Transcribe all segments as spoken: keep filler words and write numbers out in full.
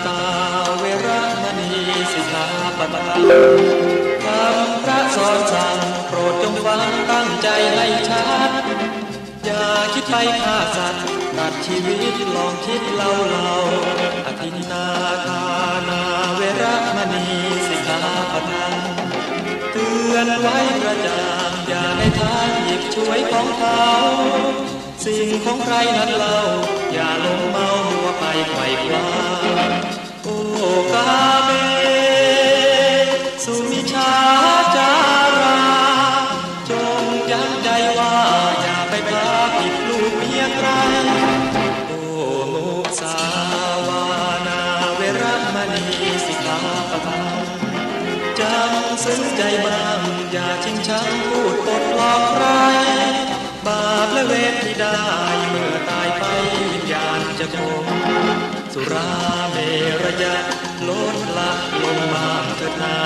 ตา เวระมณี สิกขาปะทัง คำพระสอนสั่ง โปรดจงฟังตั้งใจให้ชัด อย่าคิดไปฆ่าสัตว์ ตัดชีวิต ลองคิดเล่าๆ อทินนาทานา เวระมณี สิกขาปะทัง เตือนไว้กระจ่าง อย่าได้ทานหยิบฉวยของเขา สิ่งของใครนั้นเล่า อย่าหลงเมามัวไปไขว่คว้า โอ กาเมสุมิจฉาจารา จงยั้งใจว่า อย่าไปพาผิดลูกเมียใคร โอ มุสาวานา เวระมณี สิกขาปะทัง จำซึ้งใจมั่น อย่าชิงชังพูดปดหลอกใคร บาปและเวรที่ได้ เมื่อตายไปวิญญาณจะคง สุราเมรยะ ลดละลงบ้างเถิดนา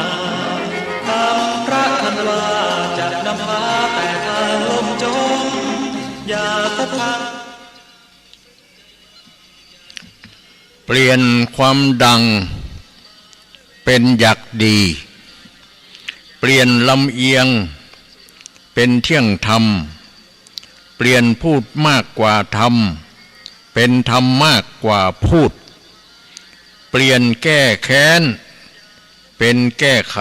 คำพระท่านว่า จะนำพาแต่ทางล่มจม อย่าคบค้า เปลี่ยนความดั่งเป็นอยากดี เปลี่ยนลำเอียงเป็นเที่ยงธรรม เปลี่ยนพูดมากกว่าทำ เป็นธรรมมากกว่าพูด เปลี่ยนแก้แค้นเป็นแก้ไข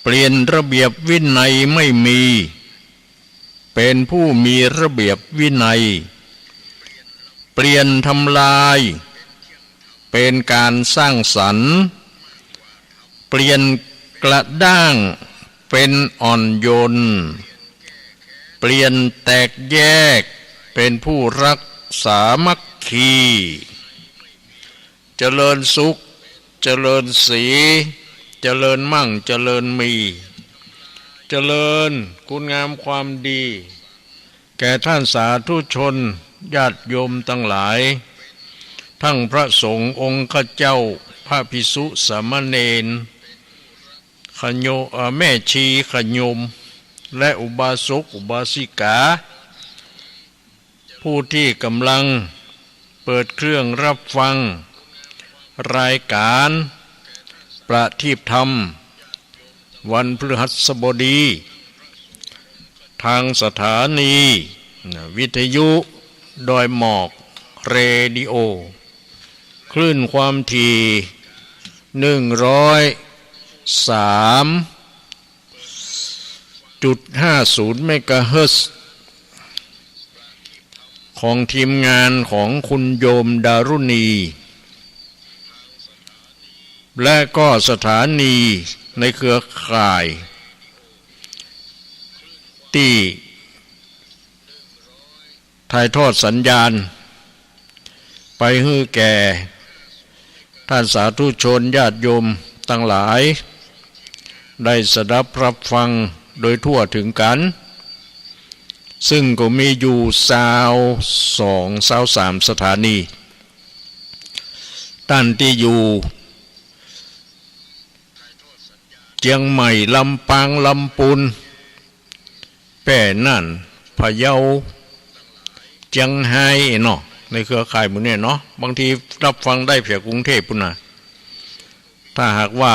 เปลี่ยนระเบียบวินัยไม่มี เป็นผู้มีระเบียบวินัย เปลี่ยนทำลายเป็นการสร้างสรรค์ เปลี่ยนกระด้างเป็นอ่อนโยน เปลี่ยนแตกแยกเป็นผู้รักสามัคคี เจริญสุข เจริญศรี เจริญมั่ง เจริญมี เจริญคุณงามความดี แก่ท่านสาธุชนญาติโยมตังหลาย ทั้งพระสงฆ์องค์ข้าเจ้า พระภิกษุสามเณร ขโย เอ่อ แม่ชีขโยม และอุบาสกอุบาสิกา ผู้ที่กำลังเปิดเครื่องรับฟังรายการประทีปธรรม วันพฤหัสบดี ทางสถานีวิทยุดอยหมอกเรดิโอ คลื่นความถี่ หนึ่งร้อยสามจุดห้าศูนย์ เมกะเฮิรตซ์ ของทีมงานของคุณโยมดารุณี และก็สถานีในเครือข่าย ตี้ถ่ายทอดสัญญาณไปหื้อแก่ท่านสาธุชนญาติโยมตังหลาย ได้สดับรับฟังโดยทั่วถึงกั๋น ซึ่งก็มีอยู่ซาวสอง ซาวสามสถานี ต้านตี้อยู่ เจียงใหม่ ลำปาง ลำปูน แป้น่าน พะเยา เจียงฮายเนาะ ในเครือข่ายหมู่เนี่ยเนาะ บางทีรับฟังได้เสียกรุงเทพฯปู้นน่ะ ถ้าหากว่า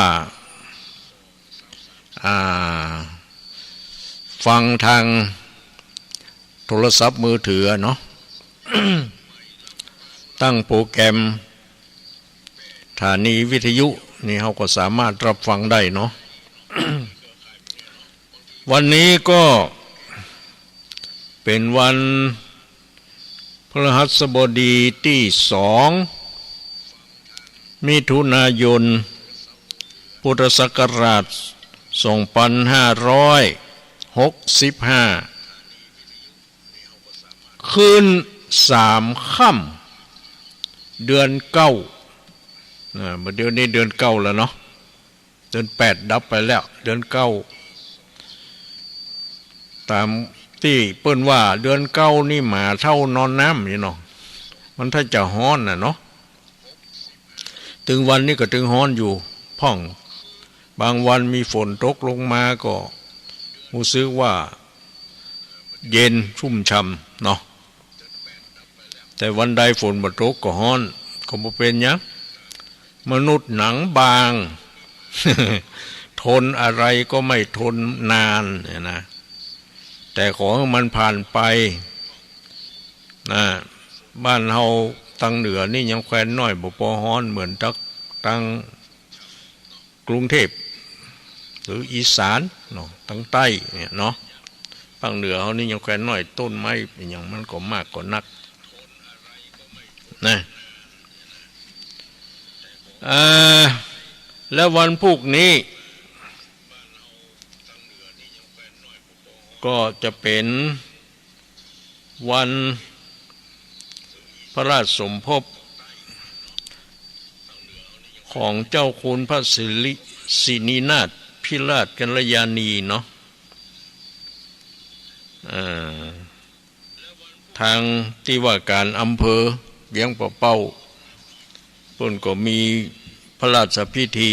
อ่า ฟังตางโทรศัพท์มือถือเนาะ ตั้งโปรแกรมสถานีวิทยุนี่ เฮาก็สามารถรับฟังได้เนาะ วันนี้ก็เป๋นวันพฤหัสบดีตี้สอง มิถุนายน พุทธศักราช สองพันห้าร้อยหกสิบห้า ขึ้นสามค่ำ เดือนเก้า อ่า บ่าเดี่ยวนี้เดือนเก้าแล้วเนาะ เดือนแปดดับไปแล้ว เดือนเก้า ต๋ามตี้เปิ้นว่าเดือนเก้านี่หมาเฒ่านอนน้ำนี่เนาะ มันถ้าจะฮ้อนน่ะเนาะ ตึงวันนี้ก็ตึงฮ้อนอยู่พ่อง บางวันมีฝนตกลงมาก็ฮู้สึกว่าเย็นชุ่มฉ่ำเนาะ แต่วันใดฝนบ่ตกก็ฮ้อน ก็บ่เป๋นหยัง มนุษย์หนังบาง ทนอะไรก็ไม่ทนนานเนี่ยนะ แต่ขอหื้อมันผ่านไปนะ บ้านเฮาตังเหนือนี่ยังแควนน้อยบ่ปอฮ้อนเหมือนตัง ตังกรุงเทพ หรืออีสานเนาะ ตังใต้เนี่ยเนาะ ภาคเหนือเฮานี่ยังแควนน้อย ต้นไม้อะหยังมันก็มากกว่านักนะ เอ่อ แล้ววันพูกนี้ ก็จะเป๋นวันพระราชสมภพของเจ้าคุณพระสิริ สินีนาถพิราชกัลยาณีเนาะ เอ่อ ตางตี้ว่าก๋านอำเภอเวียงป่าเป้า เปิ้นก็มีพระราชพิธี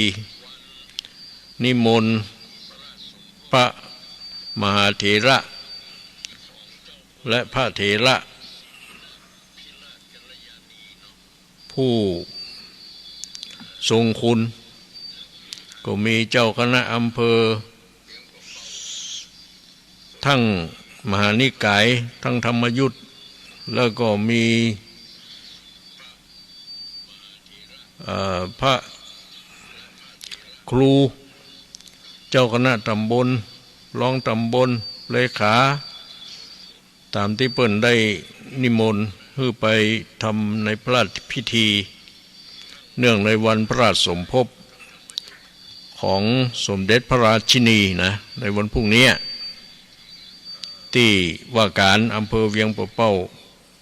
นิมนต์พระมหาเถระ และพระเถระ ผู้ทรงคุณ ก็มีเจ้าคณะอำเภอ ทั้งมหานิกาย ทั้งธรรมยุต แล้วก็มี เอ่อ พระครู เจ้าคณะตำบล รองตำบล เลขา ต๋ามตี้เปิ้นได้นิมนต์หื้อไปทำในพระราชพิธี เนื่องในวันพระราชสมภพของสมเด็จพระราชินีนะ ในวันพรุ่งนี้ ตี้ว่าก๋านอำเภอเวียงป่าเป้า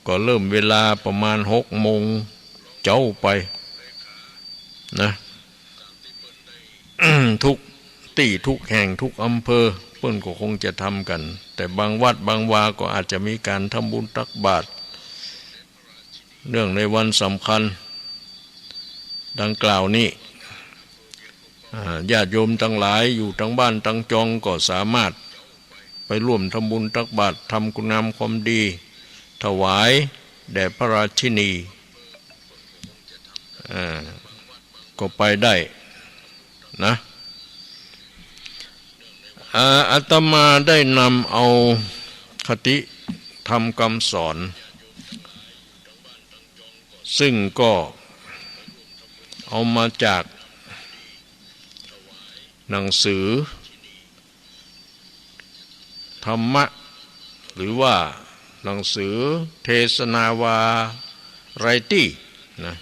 ก็เริ่มเวลาประมาณหกโมงเจ๊าไปนะ ทุกตี้ทุกแห่งทุกอำเภอ เปิ้นก็คงจะทำกั๋น แต่บางวัดบางวาก็อาจจะมีก๋านทำบุญตักบาตร เนื่องในวันสำคัญดังกล่าวนี้ อ่า ญาติโยมตังหลายอยู่ตังบ้านตังจองก็สามารถไปร่วมทำบุญตักบาตร ทำคุณงามความดี ถวายแด่พระราชินี อ่า ก็ไปได้นะ อ่า อาตมาได้นำเอาคติธรรมคำสอน ซึ่งก็เอามาจากหนังสือธรรมะ หรือว่าหนังสือเทศนาวาไรตี้นะ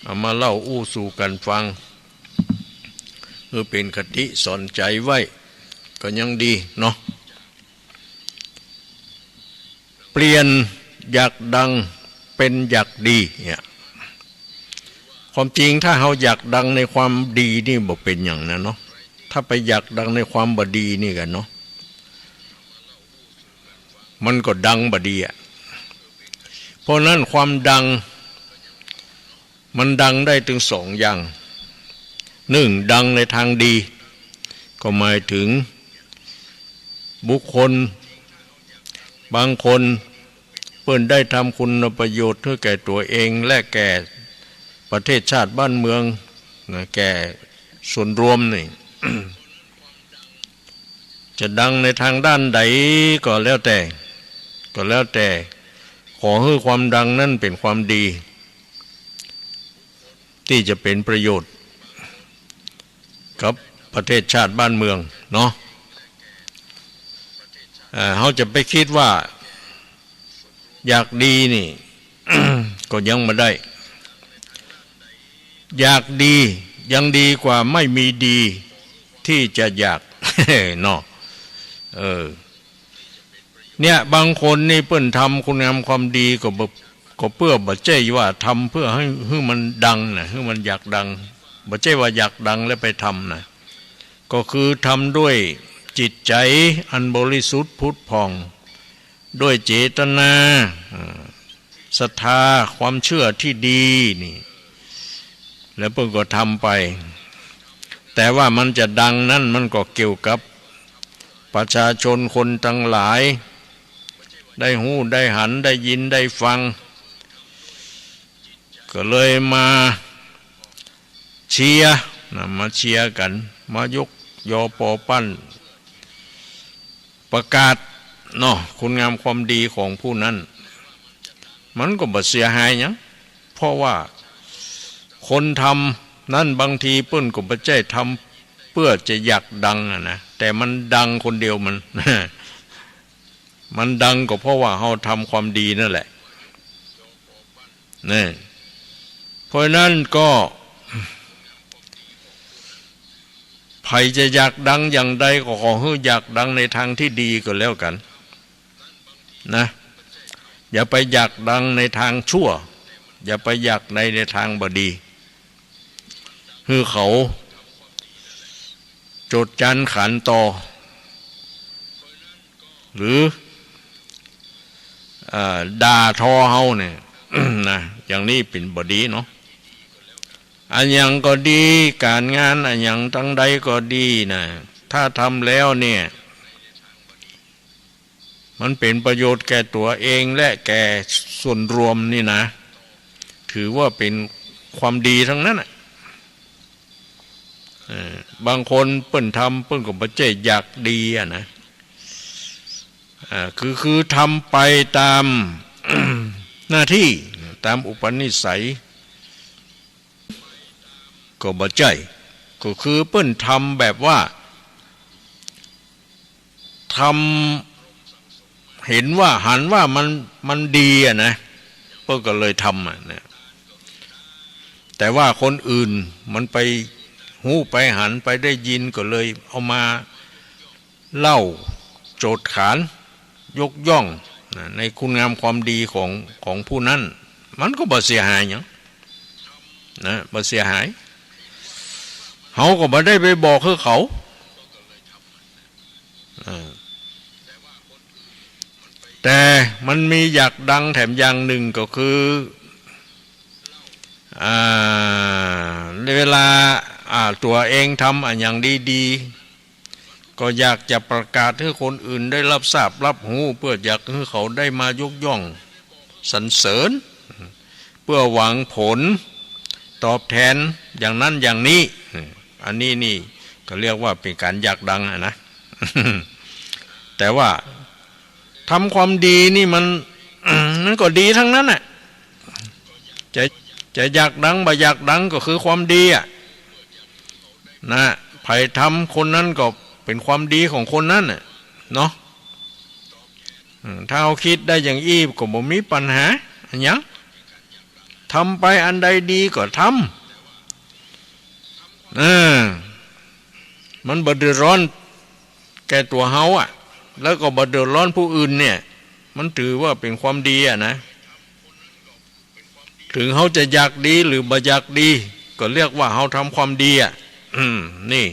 เอามาเล่าอู้สู่กั๋นฟัง เพื่อเป๋นคติสอนใจ๋ไว้ ก็ยังดีเนาะ เปลี่ยนอยากดังเป๋นอยากดีเนี่ย ความจริงถ้าเฮาอยากดังในความดีนี่บ่เป๋นหยังนะเนาะ ถ้าไปอยากดังในความบ่ดีนี่กั๋นเนาะ มันก็ดังบ่ดีอะ เพราะนั้นความดัง มันดังได้ตึงสองอย่าง นึ่ง ดังในตางดี ก็หมายถึงบุคคลบางคน เปิ้นได้ทำคุณประโยชน์หื้อแก่ตั๋วเอง และแก่ประเทศชาติบ้านเมืองนะ แก่ส่วนรวมนี่ จะดังในตางด้านใดก็แล้วแต่ ก็แล้วแต่ ขอหื้อความดังนั้นเป๋นความดี ตี้จะเป๋นประโยชน์กับประเทศชาติบ้านเมืองเนาะ เอ่อ เฮาจะไปกึ๊ดว่าอยากดีนี่ ก็ยังบ่ได้ อยากดียังดีกว่าไม่มีดีที่จะอยาก เนาะ เออ เนี่ย บางคนนี่เปิ้นทำคุณงามความดีก็บ่ ก็เปื้อบ่ใจ้ว่าทำเพื่อหื้อ หื้อมันดังนะ หื้อมันอยากดัง บ่ใจ้ว่าอยากดังแล้วไปทำนะ ก็คือทำด้วยจิตใจ๋อันบริสุทธิ์ผุดผ่อง ด้วยเจตนา อ่า ศรัทธา ความเชื่อตี้ดีนี่ แล้วเปิ้นก็ทำไป แต่ว่ามันจะดังนั้นมันก็เกี่ยวกับประชาชนคนตังหลาย ได้ฮู้ ได้หัน ได้ยิน ได้ฟัง ก็เลยมาเชียร์นะ มาเชียร์กั๋น มายกยอปอปั้น ประกาศเนาะ คุณงามความดีของผู้นั้น มันก็บ่เสียหายหยัง เพราะว่าคนทำนั้นบางทีเปิ้นก็บ่ใจ้ทำเปื้อจะอยากดังอะนะ แต่มันดังคนเดียวมัน มันดังก็เพราะว่าเฮาทำความดีนั่นแหละ นี่ เพราะฉะนั้นก็ ใผจะอยากดังอย่างใดก็ขอหื้ออยากดังในทางที่ดีก็แล้วกั๋นนะ อย่าไปอยากดังในทางชั่ว อย่าไปอยากใน ในทางบ่ดี หื้อเขาโจษจันขานต่อ หรือ เอ่อ ด่าทอเฮาเนี่ย นะ อย่างนี้เป๋นบ่ดีเนาะ อะหยังก็ดี ก๋านงานอะหยังตังใดก็ดีนะ ถ้าทำแล้วเนี่ย มันเป๋นประโยชน์แก่ตั๋วเองและแก่ส่วนรวมนี่นะ ถือว่าเป๋นความดีทั้งนั้นน่ะ เออ บางคนเปิ้นทำเปิ้นก็บ่ใจ้อยากดีอะนะ อ่า คือ คือทำไปตาม หน้าที่ ตามอุปนิสัย ก็บ่ใจ้ ก็คือเปิ้นทำแบบว่า ทำ เห็นว่า หันว่ามัน มันดีอะนะ เปิ้นก็เลยทำอะนะ แต่ว่าคนอื่นมันไปฮู้ไปหันไปได้ยินก็เลยเอามา เล่าโจษขานยกย่องนะ ในคุณงามความดีของ ของผู้นั้น มันก็บ่เสียหายหยังนะ บ่เสียหาย เฮาก็บ่ได้ไปบอกหื้อเขา อ่า แต่มันมีอยากดังแถมอย่างนึ่งก็คือ อ่า ในเวลา อ่า ตั๋วเองทำอะหยังดีๆ ก็อยากจะประกาศหื้อคนอื่นได้รับทราบรับฮู้ เปื้ออยากหื้อเขาได้มายกย่องสรรเสริญ เปื้อหวังผลตอบแทนอย่างนั้นอย่างนี้ อันนี้นี่ก็เรียกว่าเป๋นก๋านอยากดังอะนะ แต่ว่าทำความดีนี่มัน มันก็ดีทั้งนั้นน่ะ จะ จะอยากดังบ่อยากดังก็คือความดีอะ นะ ใผทำคนนั้นก็เป๋นความดีของคนนั้นน่ะ เนาะ อืม ถ้าเฮากึ๊ดได้อย่างอี้ก็บ่มีปัญหาอะหยัง ทำไปอันใดดีก็ทำ เออ มันบ่เดือดร้อนแก่ตั๋วเฮาอะ แล้วก็บ่เดือดร้อนผู้อื่นเนี่ย มันถือว่าเป๋นความดีอะนะ ถึงเฮาจะอยากดีหรือบ่อยากดี ก็เรียกว่าเฮาทำความดีอะ อืม นี่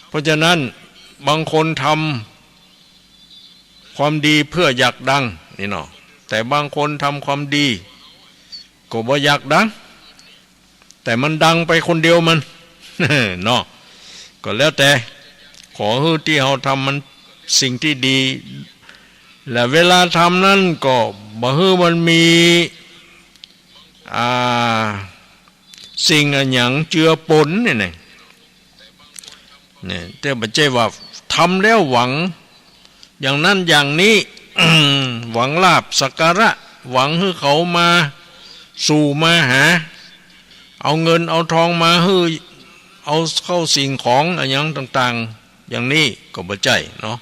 เพราะฉะนั้นบางคนทำความดีเพื่ออยากดังนี่เนาะ แต่บางคนทำความดีก็บ่อยากดัง แต่มันดังไปคนเดียวมัน เนาะ ก็แล้วแต่ ขอหื้อตี้เฮาทำมันสิ่งที่ดี และเวลาทำนั้นก็บ่หื้อมันมี อ่า สิ่งอะหยังเจือปนเนี่ยนะ เนี่ย แต่บ่ใจ้ว่าทำแล้วหวังอย่างนั้นอย่างนี้ หวังลาภสักการะ หวังหื้อเขามาสู่มาหา เอาเงินเอาทองมาหื้อ เอาเข้าสิ่งของอะหยังต่างๆ อย่างนี้ก็บ่ใจ้เนาะ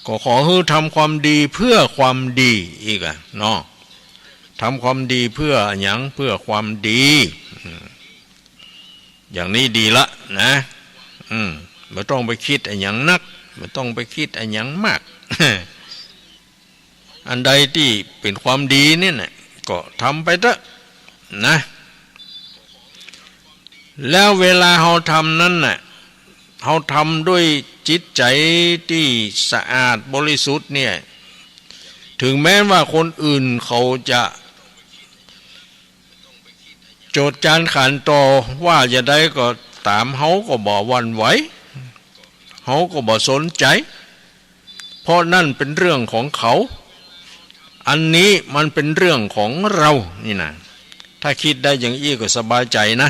ก็ขอหื้อทำความดีเพื่อความดีอีกอะเนาะ ทำความดีเพื่ออะหยัง เพื่อความดี อืม อย่างนี้ดีละนะ อืม บ่ต้องไปกึ๊ดอะหยังนัก บ่ต้องไปกึ๊ดอะหยังมาก อันใดตี้เป๋นความดีเนี่ยนะ ก็ทำไปเต๊อะนะ แล้วเวลาเฮาทำนั้นน่ะ เฮาทำด้วยจิตใจ๋ตี้สะอาดบริสุทธิ์เนี่ย ถึงแม้ว่าคนอื่นเขาจะโจษจันขานต่อว่าจะใดก็ต๋าม เฮาก็บ่หวั่นไหว เฮาก็บ่สนใจ๋ เพราะนั่นเป๋นเรื่องของเขา อันนี้มันเป๋นเรื่องของเฮานี่นะ ถ้าคิดได้อย่างอี้ก็สบายใจ๋นะ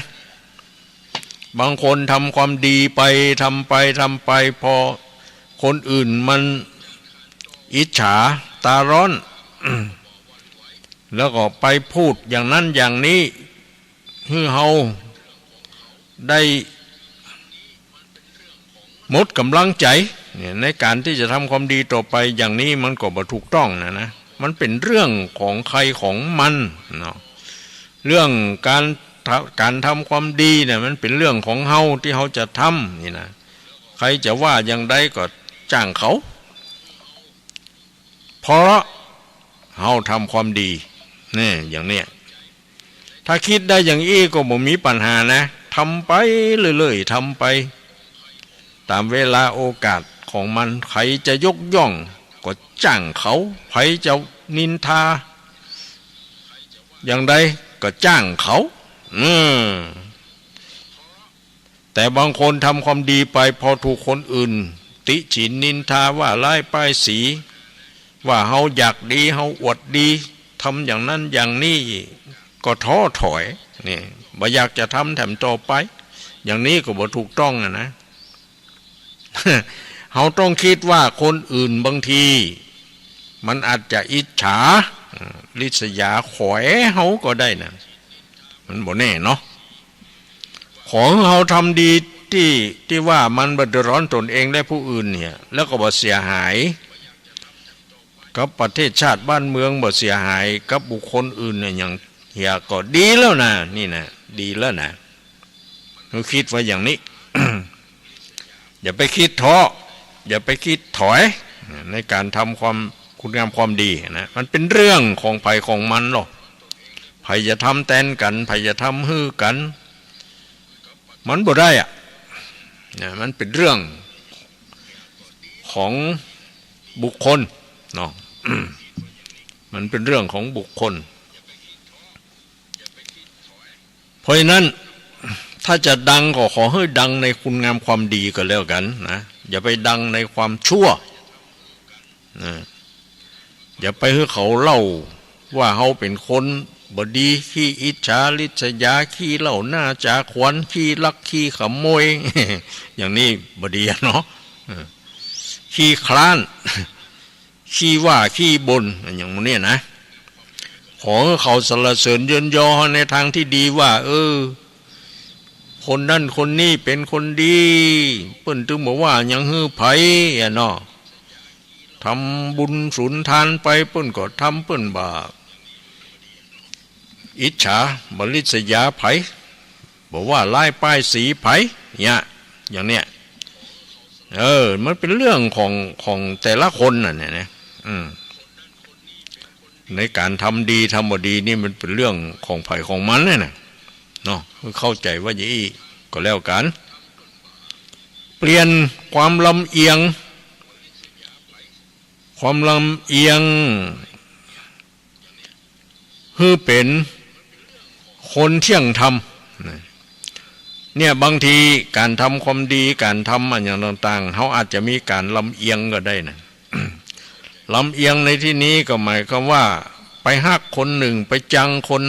บางคนทำความดีไป ทำไป ทำไป พอคนอื่นมันอิจฉาต๋าฮ้อน แล้วก็ไปพูดอย่างนั้นอย่างนี้ หื้อเฮาได้หมดก๋ำลังใจ๋เนี่ย ในก๋านตี้จะทำความดีต่อไป อย่างนี้มันก็บ่ถูกต้องนะ นะ มันเป๋นเรื่องของใผของมันเนาะ เรื่องก๋านทำ ก๋านทำความดีเนี่ย มันเป๋นเรื่องของเฮาตี้เฮาจะทำนี่นะ ใผจะว่าอย่างใดก็จ้างเขา เพราะเฮาทำความดี นี่ อย่างเนี้ย ถ้าคิดได้อย่างอี้ก็บ่มีปัญหานะ ทำไปเรื่อยๆ ทำไปต๋ามเวลาโอกาสของมัน ใผจะยกย่องก็จ้างเขา ใผจะนินทาอย่างใดก็จ้างเขา อืม แต่บางคนทำความดีไป พอถูกคนอื่นติฉินนินทา ว่าร้ายป้ายสี ว่าเฮาอยากดี เฮาอวดดี ทำอย่างนั้นอย่างนี้ ก็ท้อถอย นี่ บ่อยากจะทำแถมต่อไป อย่างนี้ก็บ่ถูกต้องนะ นะ เฮาต้องคิดว่าคนอื่นบางทีมันอาจจะอิจฉา ริษยาขอยเฮาก็ได้นะ มันบ่แน่เนาะ ขอหื้อเฮาทำดีตี้ ตี้ว่ามันบ่เดือดฮ้อนตนเองและผู้อื่นเนี่ย แล้วก็บ่เสียหายกับประเทศชาติบ้านเมือง บ่เสียหายกับบุคคลอื่นเนี่ย อย่างเหียก็ดีแล้วนะ นี่นะ ดีแล้วนะ หื้อคิดไว้อย่างนี้ อย่าไปคิดท้อ อย่าไปคิดถอย ในก๋านทำความ คุณงามความดีนะ มันเป๋นเรื่องของใผของมันเนาะ ใผจะทำแตนกั๋น ใผจะทำหื้อกั๋น มันบ่ได้อะ นะ มันเป๋นเรื่องของบุคคลเนาะ มันเป๋นเรื่องของบุคคล เพราะฉะนั้น ถ้าจะดังก็ขอหื้อดังในคุณงามความดีก็แล้วกั๋นนะ อย่าไปดังในความชั่วนะ อย่าไปหื้อเขาเล่าว่าเฮาเป๋นคนบ่ดี ขี้อิจฉาริษยา ขี้เล่าหน้าจ๋าขวัญ ขี้ลักขี้ขโมย อย่างนี้บ่ดีอะเนาะ ขี้คร้าน ขี้ว่าขี้บ่น อย่างหมู่นี้นะ ขอหื้อเขาสรรเสริญเยินยอในตางตี้ดีว่า เออ คนนั้นคนนี้เป๋นคนดี เปิ้นตึงบ่ว่าหยังหื้อใผอะเนาะ ทำบุญสุนทานไป เปิ้นก็ทำ เปิ้นบ่อิจฉาบ่ริษยาใผ บ่ว่าร้ายป้ายสีใผ เนี่ย อย่างเนี้ย เออ มันเป๋นเรื่องของ ของแต่ละคนน่ะเนี่ยนะ อืม ในก๋านทำดีทำบ่ดีนี่มันเป๋นเรื่องของใผของมันเนี่ยนะ เนาะ เข้าใจ๋ว่าอย่างอี้ก็แล้วกั๋น เปลี่ยนความลำเอียง ความลำเอียง หื้อเป๋นคนเที่ยงธรรม เนี่ย บางทีก๋านทำความดี ก๋านทำอะหยังต่างๆ เฮาอาจจะมีก๋านลำเอียงก็ได้นะ ลำเอียงในตี้นี้ก็หมายความว่า ไปฮักคนนึ่ง ไปจังคน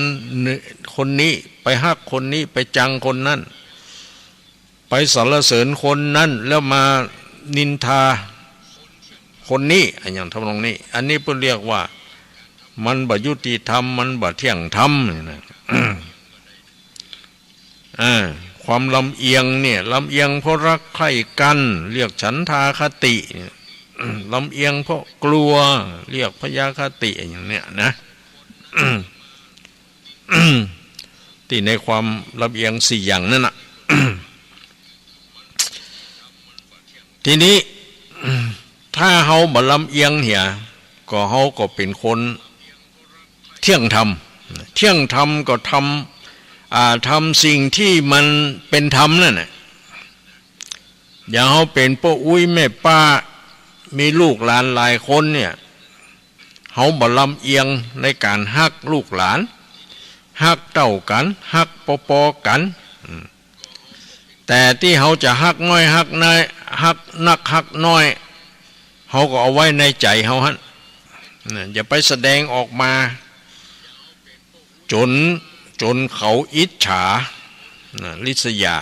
นึ่ง คนนี้ ไปฮักคนนี้ ไปจังคนนั้น ไปสรรเสริญคนนั้น แล้วมานินทาคนนี้ อะหยังทำนองนี้ อันนี้เปิ้นเรียกว่า มันบ่ยุติธรรม มันบ่เที่ยงธรรมนี่นะ อ่า ความลำเอียงเนี่ย ลำเอียงเพราะรักใคร่กั๋น เรียกฉันทาคติ ลำเอียงเพราะกลัว เรียกพยาคติ อย่างเนี้ยนะ ตี้ในความลำเอียงสี่อย่างนั้นน่ะ ทีนี้ ถ้าเฮาบ่ลำเอียงเหีย ก็เฮาก็เป๋นคนเที่ยงธรรม เที่ยงธรรมก็ทำ อ่า ทำสิ่งตี้มันเป๋นธรรมนั่นแหละ อย่างเฮาเป๋นป้ออุ๊ยแม่ป้า มีลูกหลานหลายคนเนี่ย เฮาบ่ลำเอียงในก๋านฮักลูกหลาน ฮักเต้ากั๋น ฮักปอๆ กั๋น อืม แต่ตี้เฮาจะฮักน้อยฮักน้อย ฮักนักฮักน้อย เฮาก็เอาไว้ในใจ๋เฮาหั้น นะ อย่าไปแสดงออกมาจ๋น จ๋นเขาอิจฉา นะ ริษยา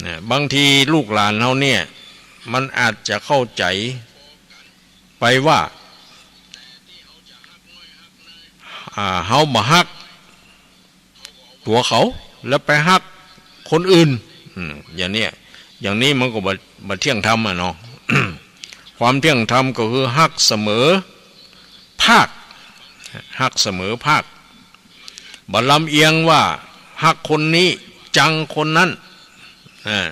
นะ บางทีลูกหลานเฮาเนี่ย มันอาจจะเข้าใจ๋ไปว่า อ่า เฮาบ่ฮัก ตั๋วเขา แล้วไปฮักคนอื่น อืม อย่างเนี้ย อย่างนี้มันก็บ่ บ่เที่ยงธรรมอะเนาะ ความเที่ยงธรรมก็คือฮักเสมอภาค ฮักเสมอภาค บ่ลำเอียงว่าฮักคนนี้จังคนนั้น อ่า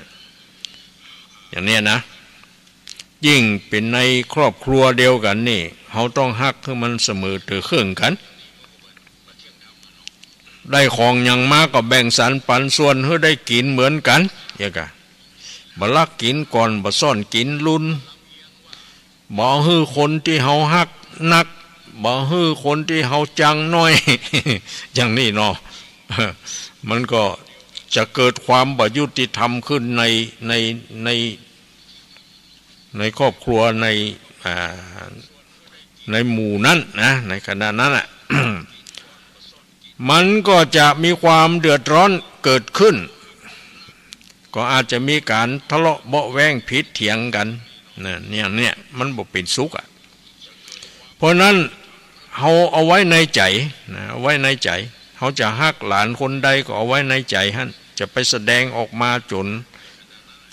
อย่างเนี้ยนะ ยิ่งเป๋นในครอบครัวเดียวกั๋นนี่ เฮาต้องฮักหื้อมันเสมอเตื้อเคิ่งกั๋น ได้ของหยังมาก็แบ่งสรรปันส่วนหื้อได้กิ๋นเหมือนกั๋น เยียะก่ะ บ่ลักกิ๋นก่อน บ่ซ่อนกิ๋นลุน บ่หื้อคนตี้เฮาฮักนัก บ่หื้อคนตี้เฮาจังน้อย อย่างนี้เนาะ มันก็จะเกิดความบ่ยุติธรรมขึ้นใน ใน ใน ในครอบครัว ใน อ่า ในหมู่นั้นนะ ในขณะนั้นน่ะ มันก็จะมีความเดือดร้อนเกิดขึ้น ก็อาจจะมีก๋านทะเลาะเบาะแว้งผิดเถียงกั๋นนะ เนี่ย เนี่ย มันบ่เป๋นสุขอะ เพราะนั้น เฮาเอาไว้ในใจ๋นะ เอาไว้ในใจ๋ เฮาจะฮักหลานคนใดก็เอาไว้ในใจ๋หั้น จะไปแสดงออกมาจ๋น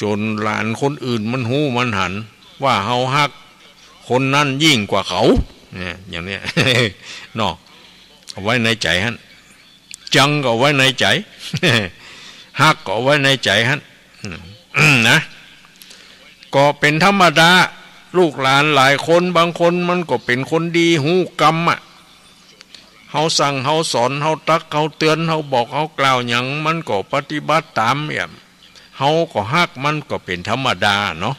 จ๋นหลานคนอื่นมันฮู้มันหัน ว่าเฮาฮักคนนั้นยิ่งกว่าเขา เนี่ย อย่างเนี้ย เนาะ เอาไว้ในใจ๋หั้น จังก็เอาไว้ในใจ๋ ฮักก็เอาไว้ในใจ๋หั้น อืม นะ ก็เป๋นธรรมดา ลูกหลานหลายคน บางคนมันก็เป๋นคนดีฮู้กรรมอะ เฮาสั่ง เฮาสอน เฮาตัก เฮาเตือน เฮาบอก เฮากล่าวหยัง มันก็ปฏิบัติต๋าม เนี่ย เฮาก็ฮัก มันก็เป๋นธรรมดาเนาะ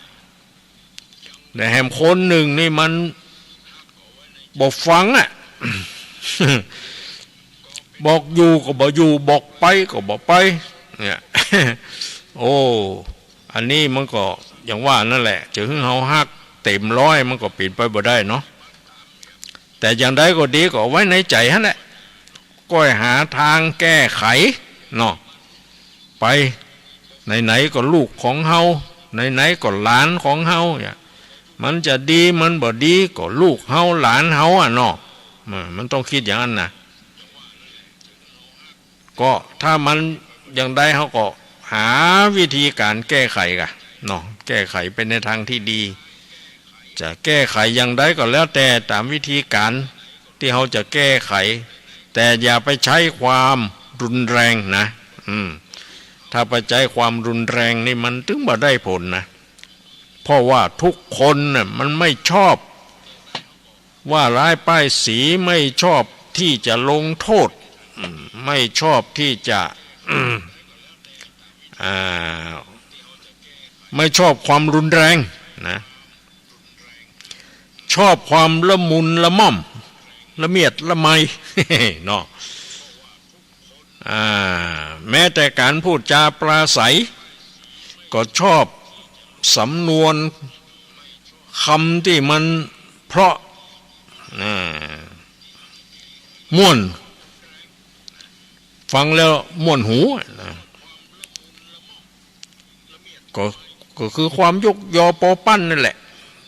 แต่แหมคนนึ่งนี่มันบ่ฟังอะ บอกอยู่ก็บ่อยู่ บอกไปก็บ่ไป เนี่ย โอ้ อันนี้มันก็อย่างว่านั่นแหละ จะหื้อเฮาฮักเต๋มร้อยมันก็เป๋นไปบ่ได้เนาะ แต่อย่างใดก็ดีก็เอาไว้ในใจ๋หั้นแหละ ก้อยหาตางแก้ไขเนาะ ไป ไหนๆ ก็ลูกของเฮา ไหนๆ ก็หลานของเฮา เนี่ย มันจะดีมันบ่ดีก็ลูกเฮาหลานเฮาอะเนาะ อ่า มันต้องกึ๊ดอย่างนั้นนะ ก็ถ้ามันอย่างใดเฮาก็หาวิธีก๋านแก้ไขก่ะเนาะ แก้ไขไปในตางตี้ดี จะแก้ไขอย่างใดก็แล้วแต่ต๋ามวิธีก๋านตี้เฮาจะแก้ไข แต่อย่าไปใจ๊ความรุนแรงนะ อืม ถ้าไปใจ๊ความรุนแรงนี่มันตึงบ่ได้ผลนะ เพราะว่าทุกคนน่ะมันไม่ชอบว่าร้ายป้ายสี ไม่ชอบที่จะลงโทษ อืม ไม่ชอบที่จะ อืม อ่า ไม่ชอบความรุนแรงนะ ชอบความละมุนละม่อม ละเมียดละไม เนาะ อ่า แม้แต่ก๋านพูดจาปราศรัย ก็ชอบสำนวนกำตี้มันเพราะ อ่า ม่วน ฟังแล้วม่วนหูนะ ก็ ก็คือความยกยอปอปั้นนั่นแหละ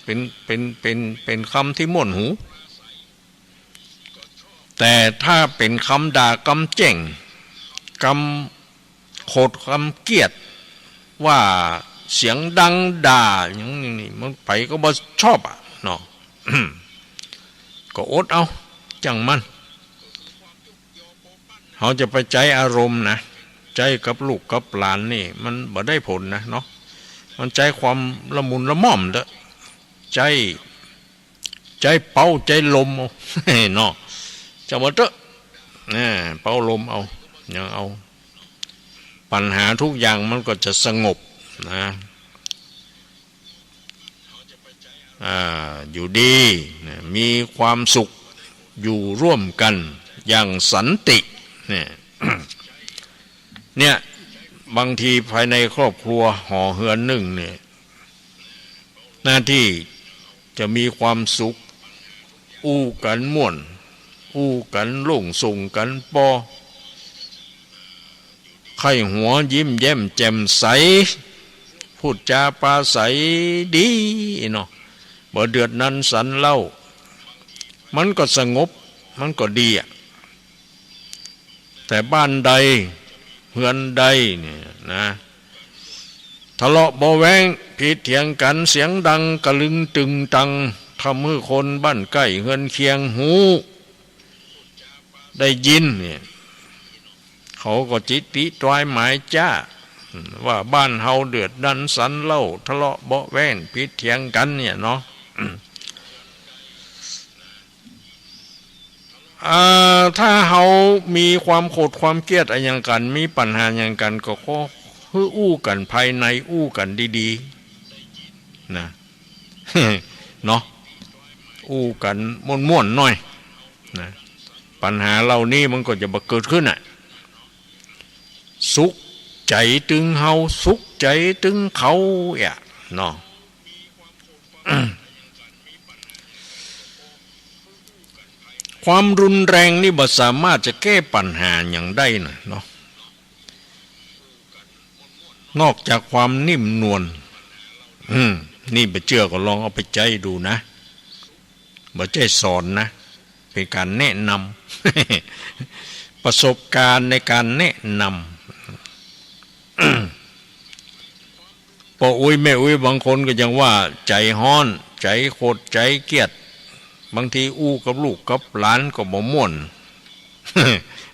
เป๋น เป๋น เป๋น เป๋นกำตี้ม่วนหู แต่ถ้าเป๋นกำด่ากำแจ้ง กำโขดกำเกลียด ว่าเสียงดังด่าอย่างนี้นี่ มันใผก็บ่ชอบอะเนาะ ก็อดเอา จ้างมัน เฮาจะไปใจ๊อารมณ์นะ ใจ๊กับลูกกับหลานนี่ มันบ่ได้ผลนะเนาะ มันใจ๊ความละมุนละม่อมเต๊อะ ใจ๊ ใจ๊เป๋าใจ๊ลมเอา เนาะ จ้างมันเต๊อะ นะ เป๋าลมเอา ยังเอา ปัญหาทุกอย่างมันก็จะสงบนะ อ่า อยู่ดีนะ มีความสุข อยู่ร่วมกั๋นอย่างสันติ เนี่ย เนี่ย บางทีภายในครอบครัวหอเฮือนนึ่งเนี่ย หน้าตี้จะมีความสุข อู้กั๋นม่วน อู้กั๋นโล่ง ส่งกั๋นปอ ใค่หัวยิ้มแย้มแจ่มใส พูดจาปราศรัยดีเนาะ บ่เดือดนั้นสันเล่า มันก็สงบ มันก็ดีอะ แต่บ้านใดเฮือนใดเนี่ยนะ ทะเลาะเบาะแว้งผิดเถียงกั๋น เสียงดังกะลึงตึงตัง ทำหื้อคนบ้านใก้เฮือนเคียงฮู้ ได้ยินเนี่ย เขาก็จิติตวายหมายจ๊า ว่าบ้านเฮาเดือดดันสันเล่า ทะเลาะเบาะแว้งผิดเถียงกั๋นเนี่ยเนาะ อ่า ถ้าเฮามีความโขดความเกลียดอะหยังกั๋น มีปัญหาหยังกั๋น ก็ขอหื้ออู้กั๋นภายใน อู้กั๋นดีๆ นะ เนาะ อู้กั๋นม่วนๆ หน่อยนะ ปัญหาเหล่านี้มันก็จะบ่เกิดขึ้นน่ะ สุขใจ๋ตึงเฮา สุขใจ๋ตึงเขาอะเนาะ ความรุนแรงนี่บ่สามารถจะแก้ปัญหาหยังได้น่ะเนาะ นอกจากความนิ่มนวล อืม นี่บ่เจื้อก็ลองเอาไปใจ๊ดูนะ บ่ใจ้สอนนะ เป๋นก๋านแนะนำ ประสบการณ์ในก๋านแนะนำ ป้ออุ๊ยแม่อุ๊ยบางคนก็ยังว่าใจ๋ฮ้อน ใจ๋โขดใจ๋เกลียด บางทีอู้กับลูกกับหลานก็บ่ม่วน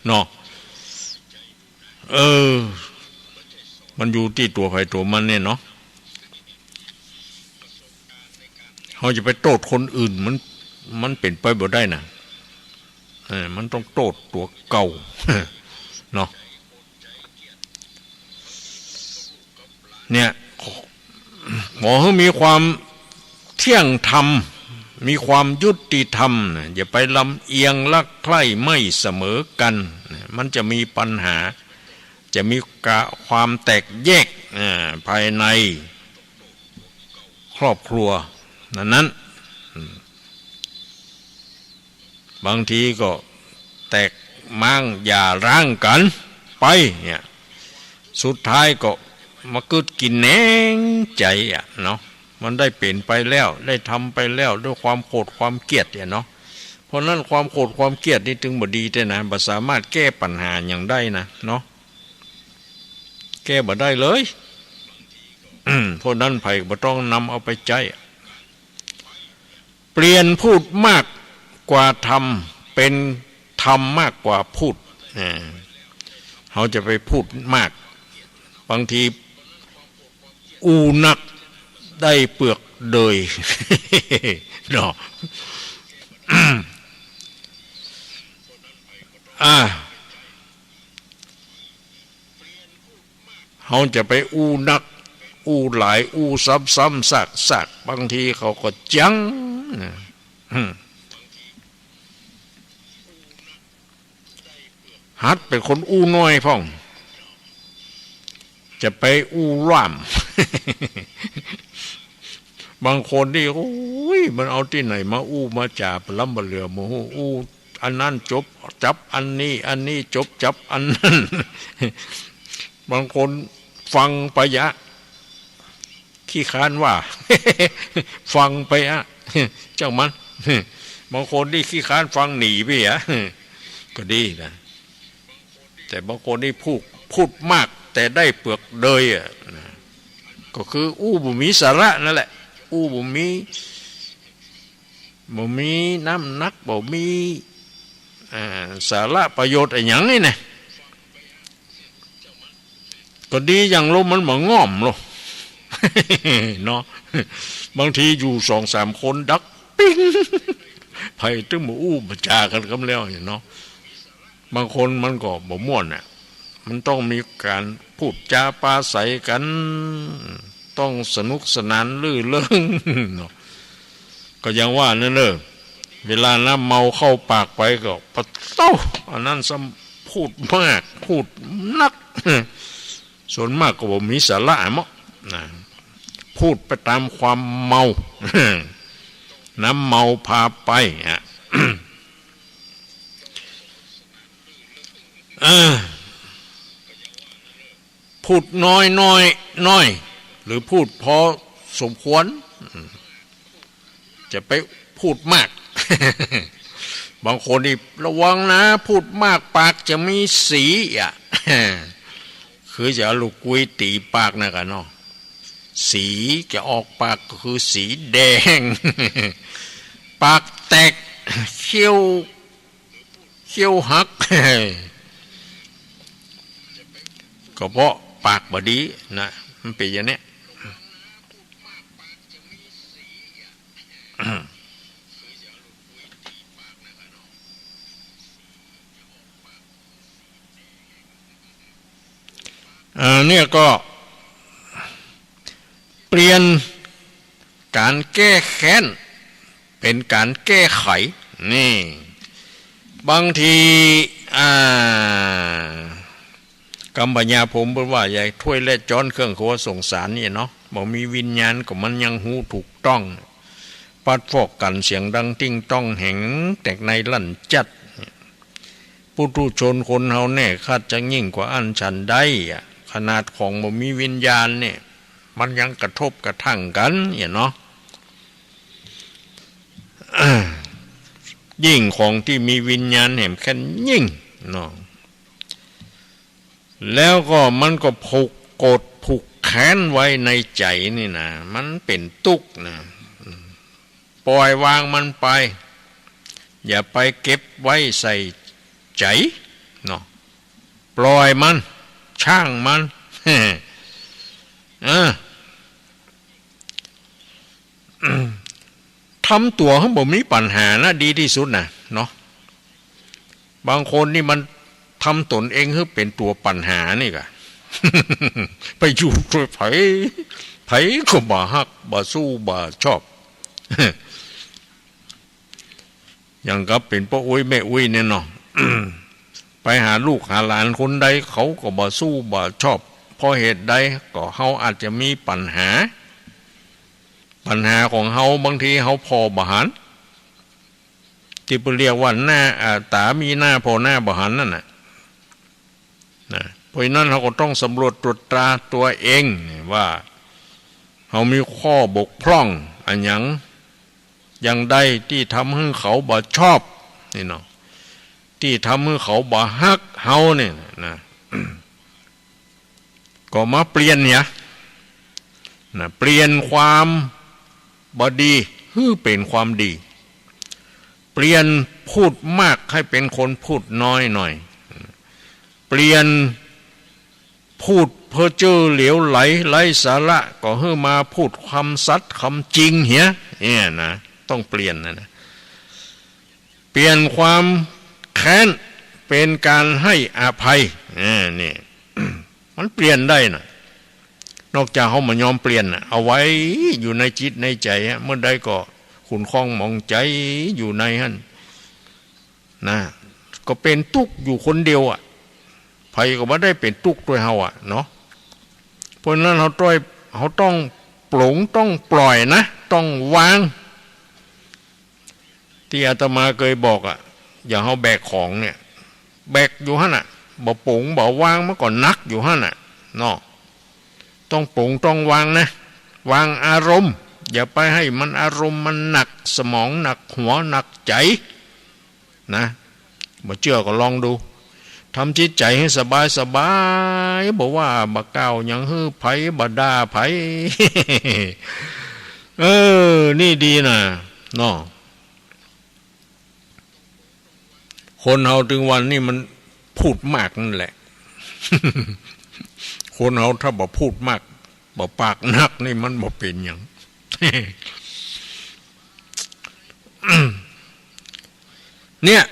เนาะ เออ มันอยู่ตี้ตั๋วใผตั๋วมันเนี่ยเนาะ เฮาจะไปโต้ษคนอื่น มัน มันเป๋นไปบ่ได้น่ะ เออ มันต้องโต้ษตั๋วเก่า เนาะ เนี่ย ขอหื้อมีความเที่ยงธรรม มีความยุติธรรมนะ อย่าไปลำเอียงรักใคร่ไม่เสมอกั๋นนะ มันจะมีปัญหา จะมีกะ ความแตกแยก อ่า ภายในครอบครัวนั้นๆ อืม บางทีก็แตกม้างหย่าร้างกั๋นไปเนี่ย สุดท้ายก็มาเกิดกิ๋นแหนงใจ๋อะเนาะ มันได้เป๋นไปแล้ว ได้ทำไปแล้วด้วยความโขดความเกลียดเนี่ยเนาะ เพราะนั้นความโขดความเกลียดนี่จึงบ่ดีแต๊นะ บ่สามารถแก้ปัญหาหยังได้นะเนาะ แก้บ่ได้เลย อืม เพราะนั้นใผก็บ่ต้องนำเอาไปใจ๊ เปลี่ยนพูดมากกว่าทำ เป๋นทำมากกว่าพูด อ่า เฮาจะไปพูดมาก บางทีอู้นักได้เปลือกเดย เนาะ อ่า เฮาจะไปอู้นัก อู้หลาย อู้ซ้ำๆ ซากๆ บางทีเขาก็จังนะ อืม หัดเป๋นคนอู้น้อยพ่อง จะไปอู้ล่าม บางคนนี่ โอ้ย มันเอาตี้ไหนมาอู้มาจ๋า ปะล้ำปะเหลือ บ่ฮู้ อู้อันนั้นจบจับอันนี้ อันนี้จบจับอันนั้น บางคนฟังไปยะ ขี้ค้านว่า ฟังไปอะ จ้างมัน บางคนนี่ขี้ค้านฟังหนีไปอะ ก็ดีนะ แต่บางคนนี่พูด พูดมากแต่ได้เปลือกเดยอะนะ ก็คืออู้บ่มีสาระนั่นแหละ อู้บ่มี บ่มีน้ำหนัก บ่มี อ่า สาระประโยชน์อะหยังนี่นะ ก็ดีอย่างลมมันบ่ง่อมลอ เนาะ บางทีอยู่สองสามคนดักปิ๊ง ใผตึงบ่อู้บ่จ๋ากั๋นกำแล้วเนาะ บางคนมันก็บ่ม่วนน่ะ มันต้องมีก๋านพูดจ๋าปราศรัยกั๋น ต้องสนุกสนานรื่นเริงเนาะ ก็อย่างว่านั่นเน่อ เวลาน้ำเมาเข้าปากไปก็ ปะเต๊า อันนั้นซ้ำพูดมาก พูดนัก ส่วนมากก็บ่มีสาระเนาะ นะ พูดไปต๋ามความเมา น้ำเมาพาไปอะ เออ พูดน้อยน้อยน้อย หรือพูดพอสมควร จะไปพูดมาก บางคนนี่ระวังนะ พูดมากปากจะมีสีอ่ะ คือจะเอาลูกกุยตี๋ปากนะกั๋นเนาะ สีจะออกปากก็คือสีแดง ปากแตก เขี้ยว เขี้ยวหัก ก็เพราะปากบ่ดีนะ มันเป๋นอย่างเนี้ย เอ่อ เนี่ยก็ เปลี่ยนก๋านแก้แค้นเป๋นก๋านแก้ไข นี่ บางที อ่า กำปัญญาผมเปิ้นว่า ใหญ่ถ้วยและจ๊อนเครื่องครัวสงสารนี่เนาะ บ่มีวิญญาณก็มันยังฮู้ถูกต้อง ปัดฟอกกั๋นเสียงดังติ๊งต้องแหง แตกในลั่นจัด ปุถุชนคนเฮาแน่ คาดจะยิ่งกว่าอั้นฉันใดอะ ขนาดของบ่มีวิญญาณเนี่ย มันยังกระทบกระทั่งกั๋นเนี่ยเนาะ ยิ่งของตี้มีวิญญาณแหมแค้นยิ่งเนาะ แล้วก็มันก็ผูกโกรธผูกแค้นไว้ในใจ๋นี่นะ มันเป๋นตุ๊กข์นะ ปล่อยวางมันไป อย่าไปเก็บไว้ใส่ใจ๋เนาะ ปล่อยมัน ช่างมัน เออ ทำตั๋วหื้อบ่มีปัญหานะ ดีตี้สุดนะเนาะ บางคนนี่มันทำตนเองหื้อเป๋นตั๋วปัญหานี่ก่ะ ไปอยู่ตวยใผ ใผก็บ่ฮัก บ่สู้ บ่ชอบ อย่างกับเป๋นป้ออุ๊ยแม่อุ๊ยเนี่ยเนาะ ไปหาลูกหาหลานคนใด เขาก็บ่สู้บ่ชอบ เพราะเหตุใด ก็เฮาอาจจะมีปัญหา ปัญหาของเฮาบางทีเฮาผ่อบ่หัน ตี้เปิ้นเรียกว่าหน้า อ่า ต๋ามีหน้าผ่อหน้าบ่หันนั่นน่ะ นะ เพราะฉะนั้นเฮาก็ต้องสำรวจตรวจตราตั๋วเองว่า เฮามีข้อบกพร่องอะหยัง อย่างใดตี้ทำหื้อเขาบ่ชอบ นี่เนาะ ตี้ทำหื้อเขาบ่ฮักเฮาเนี่ยนะ ก็มาเปลี่ยนเหีย นะ เปลี่ยนความบ่ดีหื้อเป๋นความดี เปลี่ยนพูดมากหื้อเป๋นคนพูดน้อยหน่อย เปลี่ยนพูดเพ้อเจ้อเหลวไหลไร้สาระ ก็หื้อมาพูดคำสัตย์คำจริงเหีย เนี่ยนะ ต้องเปลี่ยนนะนะ เปลี่ยนความแค้นเป๋นก๋านหื้ออภัย เออ นี่ มันเปลี่ยนได้น่ะ นอกจากเฮาบ่ยอมเปลี่ยนน่ะ เอาไว้อยู่ในจิตในใจ๋อะ เมื่อใดก็ขุ่นข้องหมองใจ๋อยู่ในหั้นนะ ก็เป๋นตุ๊กข์อยู่คนเดียวอะ ใผก็บ่ได้เป๋นตุ๊กข์ตวยเฮาอะเนาะ เพราะฉะนั้นเฮาต้อง เฮาต้องปลง ต้องปล่อยนะ ต้องวาง ตี้อาตมาเกยบอกอะ อย่างเฮาแบกของเนี่ย แบกอยู่หั้นน่ะ บ่ปลงบ่วางมันก็หนักอยู่หั้นน่ะเนาะ ต้องปลงต้องวางนะ วางอารมณ์ อย่าไปหื้อมันอารมณ์มันหนักสมองหนักหัวหนักใจ๋นะ บ่เจื้อก็ลองดู ทำจิตใจ๋หื้อสบายสบาย บ่ว่าบ่กล่าวหยังหื้อใผ บ่ด่าใผ เออ นี่ดีน่ะเนาะ คนเฮาตึงวันนี้มันพูดมากนั่นแหละ คนเฮาถ้าบ่พูดมาก บ่ปากหนักนี่มันบ่เป๋นหยัง เนี่ย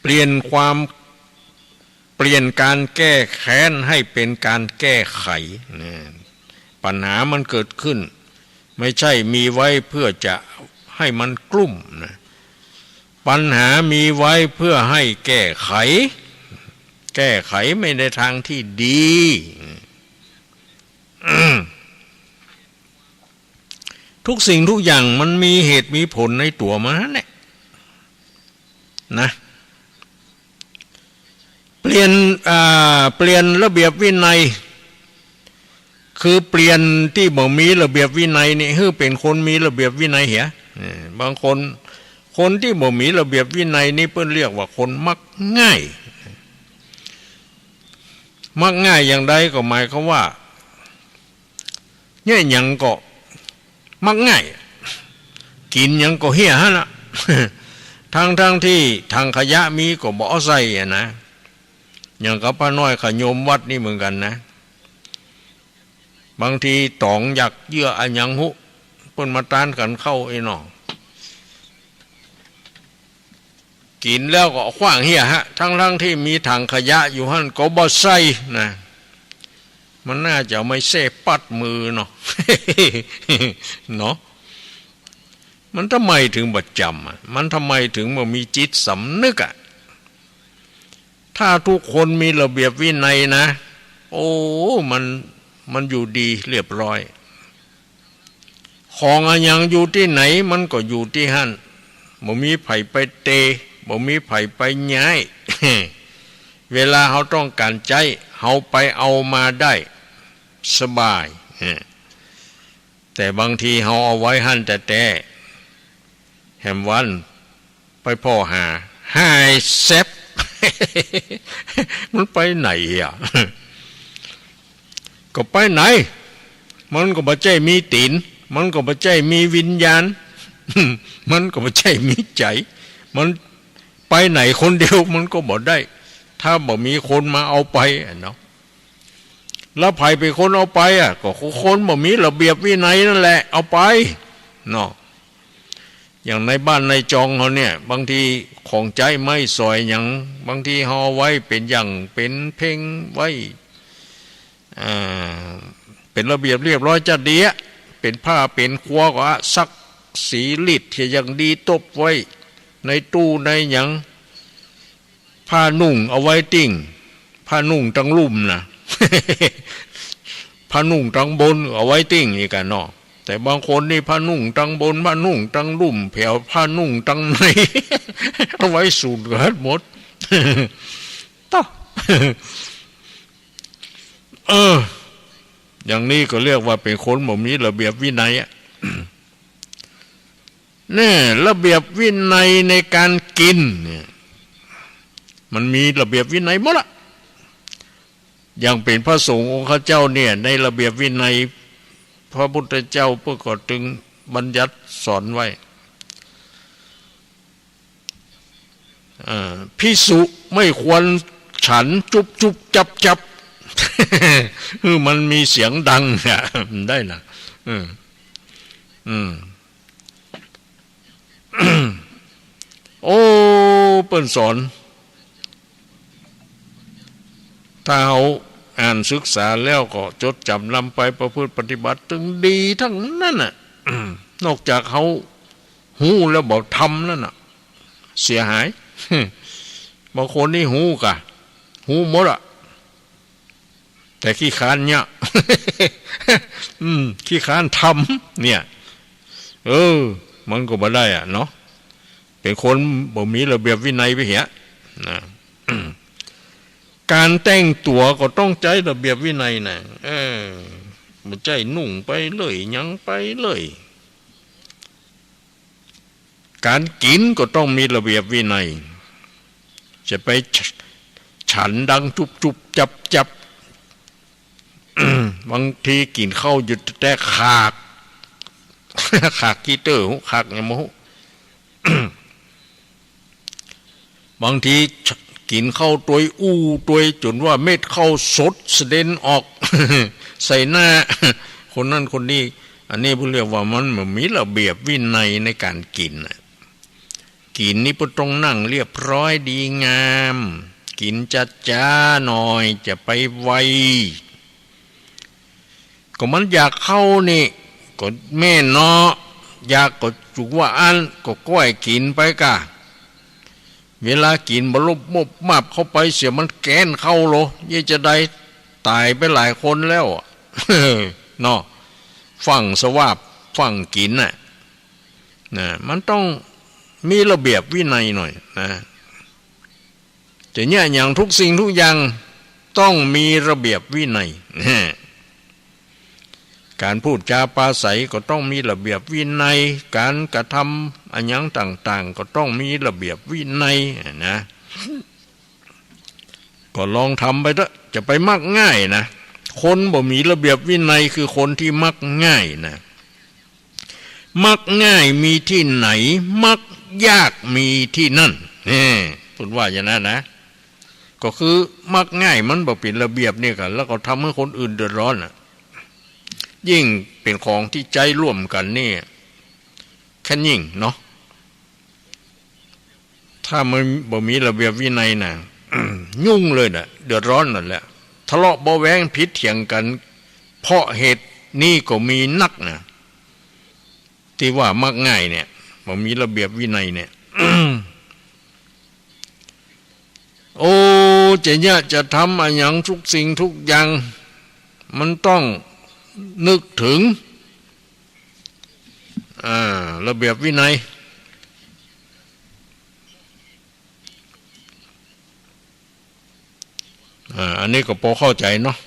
เปลี่ยนความ เปลี่ยนก๋านแก้แค้นหื้อเป๋นก๋านแก้ไขนะ ปัญหามันเกิดขึ้น ไม่ใช่มีไว้เพื่อจะหื้อมันกลุ้มนะ ปัญหามีไว้เพื่อหื้อแก้ไข แก้ไขไปในทางตี้ดี ทุกสิ่งทุกอย่างมันมีเหตุมีผลในตั๋วมันนั่นแหละนะ ลี่ยน อ่า เปลี่ยนระเบียบวินัย คือเปลี่ยนตี้บ่มีระเบียบวินัยนี่ หื้อเป๋นคนมีระเบียบวินัยเหีย เออ บางคน คนตี้บ่มีระเบียบวินัยนี่เปิ้นเรียกว่าคนมักง่าย มักง่ายอย่างใดก็หมายความว่า เยียะหยังก็มักง่าย กิ๋นหยังก็เฮี้ยหั้นละ ทั้งๆ ตี้ถังขยะมีก็บ่เอาใส่อะนะ อย่างกับป้าน้อยเขาโยมวัดนี่เหมือนกั๋นนะ บางทีต๋องอยากเยื่ออะหยังฮู้ เปิ้นมาตานกั๋นเข้าอี้หนอ กิ๋นแล้วก็ขว้างเฮี้ยฮะ ทั้งๆ ตี้มีถังขยะอยู่หั้นก็บ่ใส่นะ มันน่าจะเอาไม้เส้ปัดมือเนาะ เนาะ มันทำไมถึงบ่จ๋ำอะ มันทำไมถึงบ่มีจิตสำนึกอะ ถ้าทุกคนมีระเบียบวินัยนะ โอ้ มัน มันอยู่ดีเรียบร้อย ของอะหยังอยู่ตี้ไหนมันก็อยู่ตี้หั้น บ่มีใผไปเตะ บ่มีใผไปย้าย เวลาเฮาต้องก๋านใจ๊ เฮาไปเอามาได้สบาย แต่บางทีเฮาเอาไว้หั้นแต๊ๆ แหมวันไปผ่อหา หายแซ็บ มันไปไหนอะ ก็ไปไหน มันก็บ่ใจ้มีตี๋น มันก็บ่ใจ้มีวิญญาณ มันก็บ่ใจ้มีใจ๋ มันไปไหนคนเดียวมันก็บ่ได้ ถ้าบ่มีคนมาเอาไปอะเนาะ แล้วใผเป๋นคนเอาไปอะ ก็คนบ่มีระเบียบวินัยนั่นแหละเอาไปเนาะ อย่างในบ้านในจองเฮาเนี่ย บางทีของใจ๊ไม้สอยหยัง บางทีเฮาเอาไว้เป๋นหยัง เป๋นเพ็งไว้ อ่า เป๋นระเบียบเรียบร้อยจะดีอะ เป๋นผ้าเป๋นครัวก็อะ ซักสีรีดเหียอย่างดี ตบไว้ในตู้ในหยัง ผ้านุ่งเอาไว้ติ๊ง ผ้านุ่งตังลุ่มนะ ผ้านุ่งตังบนเอาไว้ติ๊งอีกอะเนาะ แต่บางคนนี่ผ้านุ่งตังบน ผ้านุ่งตังลุ่ม แผวผ้านุ่งตังใน เอาไว้สูนกั๋นหมด ต๊ะ เออ อย่างนี้ก็เรียกว่าเป๋นคนบ่มีระเบียบวินัยอะ แน่ ระเบียบวินัยในก๋านกิ๋นเนี่ย มันมีระเบียบวินัยหมดละ อย่างเป๋นพระสงฆ์องค์ข้าเจ้าเนี่ย ในระเบียบวินัย พระพุทธเจ้าเปิ้นก็ตึงบัญญัติสอนไว้ เอ่อ ภิกษุไม่ควรฉันจุบจุบจับจับ คือมันมีเสียงดังเนี่ย มันได้นะ อืม อืม โอ้ เปิ้นสอน ถ้าเฮาอ่านศึกษาแล้วก็จดจ๋ำนำไปประพฤติปฏิบัติ ตึงดีตังนั้นน่ะ นอกจากเฮาฮู้แล้วบ่ทำนั่นน่ะ เสียหาย บางคนนี่ฮู้ก่ะ ฮู้หมดอะ แต่ขี้คร้านเนี่ย อืม ขี้คร้านทำเนี่ย เออ มันก็บ่ได้อะเนาะ เป๋นคนบ่มีระเบียบวินัยไปเหีย นะ ก๋านแต่งตั๋วก็ต้องใจ๊ระเบียบวินัยนะ เออ บ่ใจ้นุ่งไปเลื่อย หยังไปเลื่อย ก๋านกิ๋นก็ต้องมีระเบียบวินัย จะไปฉ- ฉันดังจุบจุบจับจับ บางทีกิ๋นข้าวอยู่แต๊ๆ ขาก ขากขี้เต๊อะ ขากหยังบ่ฮู้ บางทีกิ๋นข้าวตวยอู้ตวยจ๋นว่าเม็ดข้าวสดสะเด็นออก ใส่หน้า คนนั้นคนนี้ อันนี้เปิ้นเรียกว่ามันบ่มีระเบียบวินัยในก๋านกิ๋นน่ะ กิ๋นนี่เปิ้นต้องนั่งเรียบร้อยดีงาม กิ๋นจ๊าๆ หน่อย จะไปไว ก็มันอยากข้าวนี่ ก็แม่นเนาะ อยากก็จุกว่าอั้น ก็ก้อยกิ๋นไปก่ะ เวลากิ๋นบ่ลบมบมับเข้าไปเสีย มันแก๊นเข้าโล เยียะจะใด ต๋ายไปหลายคนแล้วอะ เนาะ ฟั่งสวาบ ฟั่งกิ๋นน่ะ นะ มันต้องมีระเบียบวินัยหน่อยนะ จะเยียะหยัง ทุกสิ่งทุกอย่างต้องมีระเบียบวินัย ก๋านพูดจาปราศรัยก็ต้องมีระเบียบวินัย ก๋านกระทำอะหยังต่างๆ ก็ต้องมีระเบียบวินัยนะ ก็ลองทำไปเต๊อะ จะไปมักง่ายนะ คนบ่มีระเบียบวินัยคือคนตี้มักง่ายนะ มักง่ายมีตี้ไหน มักยากมีตี้นั่น นี่ เปิ้นว่าอย่างนั้นนะ ก็คือมักง่ายมันบ่เป๋นระเบียบนี่ก่ะ แล้วก็ทำหื้อคนอื่นเดือดร้อนน่ะ ยิ่งเป๋นของตี้ใจ๊ร่วมกั๋นนี่ แค่ยิ่งเนาะ ถ้ามันบ่มีระเบียบวินัยน่ะ ยุ่งเลยน่ะ เดือดร้อนนั่นแหละ ทะเลาะเบาะแว้งผิดเถียงกั๋น เพราะเหตุนี้ก็มีนักนะ ตี้ว่ามักง่ายเนี่ย บ่มีระเบียบวินัยเนี่ย โอ้ จะเยียะจะทำอะหยังทุกสิ่งทุกอย่าง มันต้องนึกเถิง อ่า ระเบียบวินัย อ่า อันนี้ก็ปอเข้าใจ๋เนาะ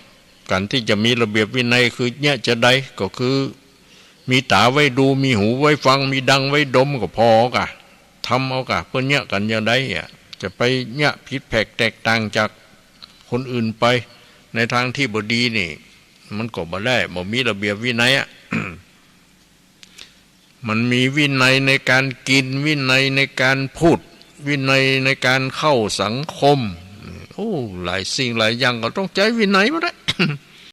ก๋านตี้จะมีระเบียบวินัยคือเยียะจาใด ก็คือมีต๋าไว้ดู มีหูไว้ฟัง มีดังไว้ดมก็ปอก่ะ ทำเอาก่ะ เปิ้นเยียะกั๋นอย่างใดอะ จะไปเยียะผิดแผกแตกต่างจากคนอื่นไป ในตางตี้บ่ดีนี่ มันก็บ่ได้ บ่มีระเบียบวินัยอะ มันมีวินัยในก๋านกิ๋น วินัยในก๋านพูด วินัยในก๋านเข้าสังคม โอ้ หลายสิ่งหลายอย่างก็ต้องใจ๊วินัยหมดแหละ